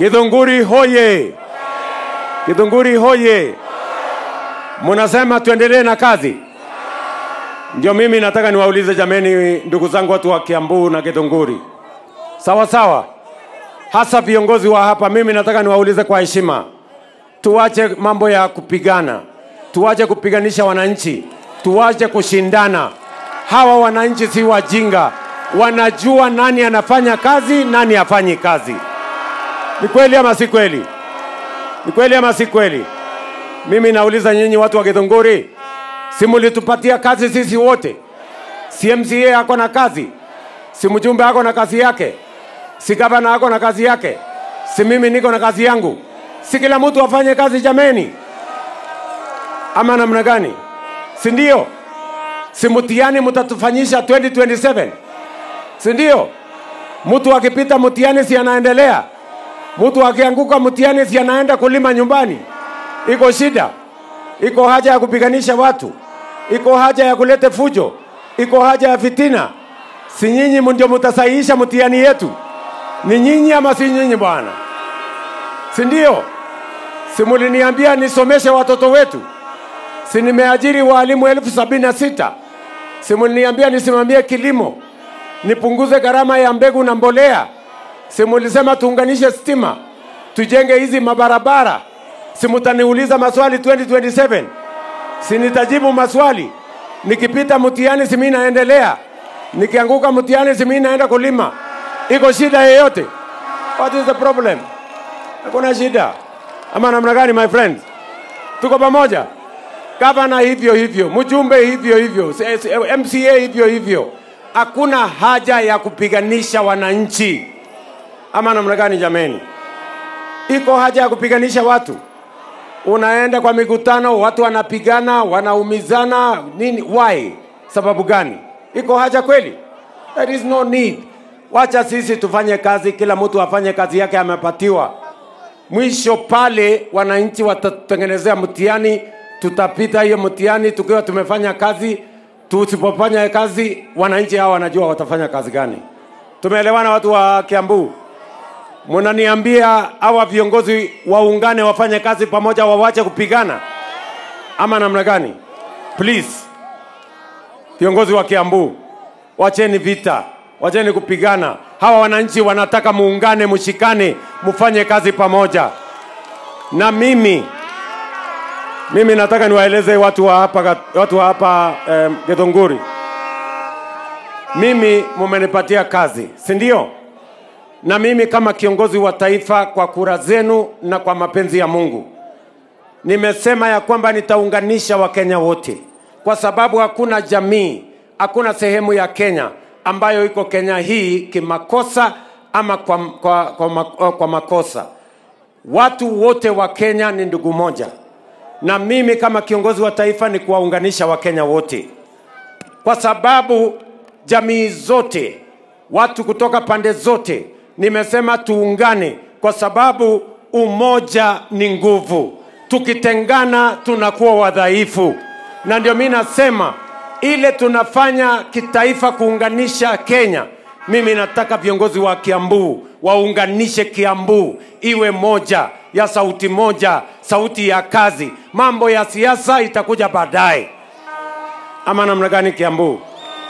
Githunguri hoye! Githunguri hoye! Munasema tuendelee na kazi? Ndio mimi nataka niwaulize jameni, ndugu zangu watu wa Kiambu na Githunguri. Sawa sawa. Hasa viongozi wa hapa, mimi nataka niwaulize kwa heshima. Tuache mambo ya kupigana. Tuache kupiganisha wananchi. Tuache kushindana. Hawa wananchi si wajinga. Wanajua nani anafanya kazi, nani hafanyi kazi. Ni kweli ama si kweli? Ni kweli ama si kweli? Mimi nauliza nyinyi watu wa Githunguri, si mlitupatia kazi sisi wote? Si MCA ako na kazi? Si mjumbe ako na kazi yake? Si gavana ako na kazi yake? Si mimi niko na kazi yangu? Si kila mtu afanye kazi jameni? Ama namna gani? Si ndio? Si mtihani mtatufanyisha 2027? Si ndio? Mtu akipita mtihani si anaendelea? Mtu akianguka mtihani si anaenda kulima nyumbani? Iko shida? Iko haja ya kupiganisha watu? Iko haja ya kulete fujo? Iko haja ya fitina? Si nyinyi ndio mtasahihisha mtihani yetu? Ni nyinyi ama si nyinyi bwana? Si ndio? Si mliniambia nisomeshe watoto wetu? Si nimeajiri walimu 76,000? Si mliniambia nisimamie kilimo, nipunguze gharama ya mbegu na mbolea? Si mlisema tuunganishe stima, tujenge hizi mabarabara? Si mtaniuliza maswali 2027? Si nitajibu maswali? Nikipita mtihani si mimi naendelea? Nikianguka mtihani si mimi naenda kulima? Iko shida yoyote? What is the problem? Hakuna shida. Ama namna gani my friends? Tuko pamoja? Gavana hivyo hivyo, mjumbe hivyo hivyo, MCA hivyo hivyo. Hakuna haja ya kupiganisha wananchi. Ama namna gani jameni? Iko haja ya kupiganisha watu? Unaenda kwa mikutano, watu wanapigana, wanaumizana, nini? Why? Sababu gani? Iko haja kweli? There is no need. Wacha sisi tufanye kazi, kila mtu afanye kazi yake amepatiwa. Mwisho pale wananchi watatengenezea mtihani, tutapita hiyo mtihani tukiwa tumefanya kazi. Tusipofanya kazi, wananchi hao wanajua watafanya kazi gani. Tumeelewana watu wa Kiambu? Mnaniambia hawa viongozi waungane wafanye kazi pamoja, wawache kupigana? Ama namna gani? Please. Viongozi wa Kiambu, wacheni vita, wacheni kupigana. Hawa wananchi wanataka muungane, mshikane, mfanye kazi pamoja. Na mimi nataka niwaeleze watu wa hapa Githunguri. Mimi mmenipatia kazi, si ndio? Na mimi kama kiongozi wa taifa, kwa kura zenu na kwa mapenzi ya Mungu, nimesema ya kwamba nitaunganisha Wakenya wote. Kwa sababu hakuna jamii, hakuna sehemu ya Kenya ambayo iko Kenya hii kimakosa ama kwa makosa. Watu wote wa Kenya ni ndugu moja. Na mimi kama kiongozi wa taifa ni kuwaunganisha Wakenya wote. Kwa sababu jamii zote, watu kutoka pande zote, nimesema tuungane kwa sababu umoja ni nguvu. Tukitengana tunakuwa wadhaifu. Na ndio mimi nasema ile tunafanya kitaifa kuunganisha Kenya, mimi nataka viongozi wa Kiambu waunganishe Kiambu iwe moja, ya sauti moja, sauti ya kazi. Mambo ya siasa itakuja baadaye. Ama namna gani Kiambu?